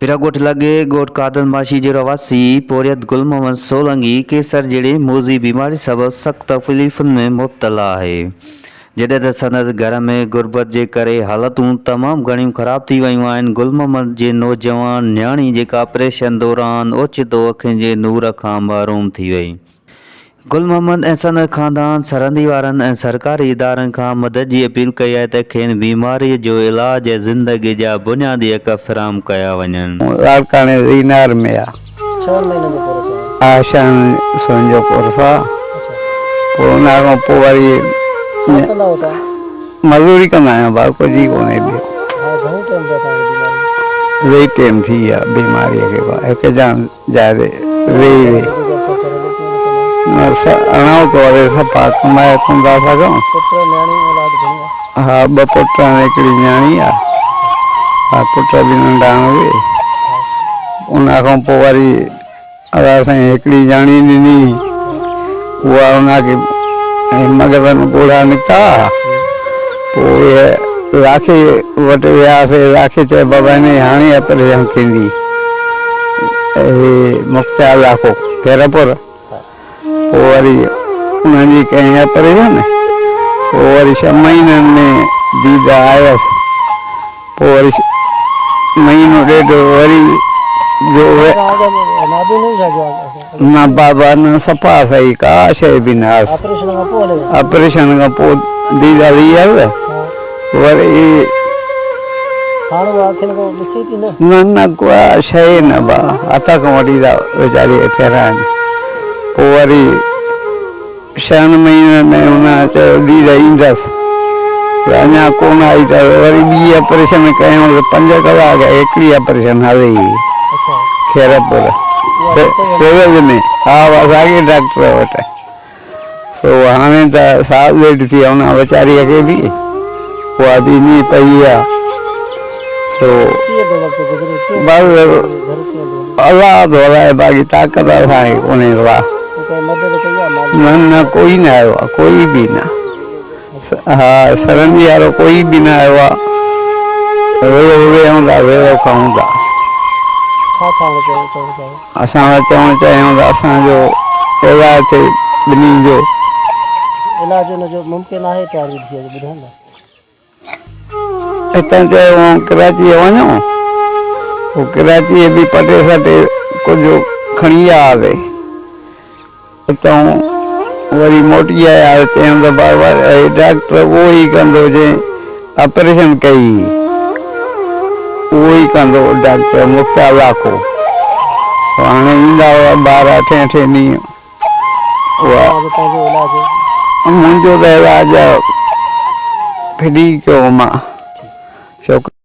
پيراڳوٺ لڳ ڳوٺ قادن ماشي جي رهواسي پورهيت گل محمد سولنگي ڪينسر جهڙي موذي بيماري سبب سخت تڪليفن ۾ مبتلا آهي، جڏهن ته سندس گهر ۾ غربت جي ڪري حالتون تمام گهڻيون خراب ٿي ويون آهن، گل محمد جي نوجوان نياڻي جيڪا آپريشن دوران اوچتو اکين جي نور کان محروم ٿي وئي. گل محمد ۽ سندس خاندان سرندي وارن ۽ سرڪاري ادارن کان مدد جي اپيل ڪئي آهي ته کين بيماري جو علاج ۽ زندگي جا بنيادي حق فراهم ڪيا وڃن. لاڙڪاڻي زينار ۾ آ. ڇهن مهينن جو ڪورس آ. ها ڇهن سون جو ڪورس آ. پوء ان کان پوء وري. ڇا ڪندا هو توهان؟ مزوري ڪندا آهيون ڀاء ڪجهه ئي ڪونهي ٻيو. هاڻي گهڻو ٽيم ٿيو توهان کي بيماري کي؟ ويهي ٽيم ٿي ويا بيماري کي ڀاء هڪ جان جاء تي ويهي ويهي. نه اڻائو ٿو هلي صفا ڪمائي ڪونه ٿا سگهون. پٽ نياڻي اولاد گهڻي آ؟ ها ٻه پٽ آهن هڪڙي نياڻي آ. ها پٽ به ننڍا آهن اهي. ان کان پوء وري الله سائين هڪڙي نياڻي ڏني اها ان کي مغز ۾ ڳوڙها نڪتا پوء اهي لاکي وٽ وياسي لاکي چيو بابا هن جي هاڻي آپريشن ٿيندي هي مختيار لاکو خيرپور پوء وري انهن جي ڪئين آپريشن پوء وري ڇهه مهينن ۾ ديد آيس پوء وري مهينو ڏيڍ وري جو نه بابا نه صفا صحيح ڪا شيء به نه هئس آپريشن کان پوء ديد هلي ويس وري نه نه ڪا شيء نه با هٿ کان وٺي ٿا ويچاري کي ڦيرائن پوء وري ڇهن مهينن ۾ هن چيو ديد ايندس پر اڃا ڪونه آئي ته وري ٻي آپريشن ڪيائون ته 5 ڪلاڪ هڪڙي آپريشن هلي خيرپور سول ۾ ها اها ساڳي ڊاڪٽر وٽ سو هاڻي ته سال ڏيڍ ٿي ويو ان ويچاريء کي به اها به ائين پئي آ سو بس الله ٿو هلائي باقي طاقت اسان کي ڪونهي بابا. نه نه ڪوئي نه آيو آ ڪوئي به نه ها سرندي وارو ڪوئي به نه آيو آ ويهو ويهون ٿا ويهو کائون ٿا. اسان ته چوڻ چاهيون ته اسان جو علاج ٿئي ٻنهي جو. علاج ان جو ممڪن آهي توهان جي ڌيء جو ٻڌائيندا. هتان چيو هئائون ڪراچيء وڃو، پوء ڪراچيء به پٽي سٽي ڪجهه کڻي ويا هئاسي. اتان وري موٽي آيا هئاسي، چيائون ته بابا هي ڊاڪٽر اهو ئي ڪندو جنهن آپريشن ڪئي هئي، اهو ئي ڪندو ڊاڪٽر مختيار لاکو. هاڻي ايندا هئا ٻار اٺين اٺين ڏينهن. منهنجو ته علاج ڦري ڪيو مان.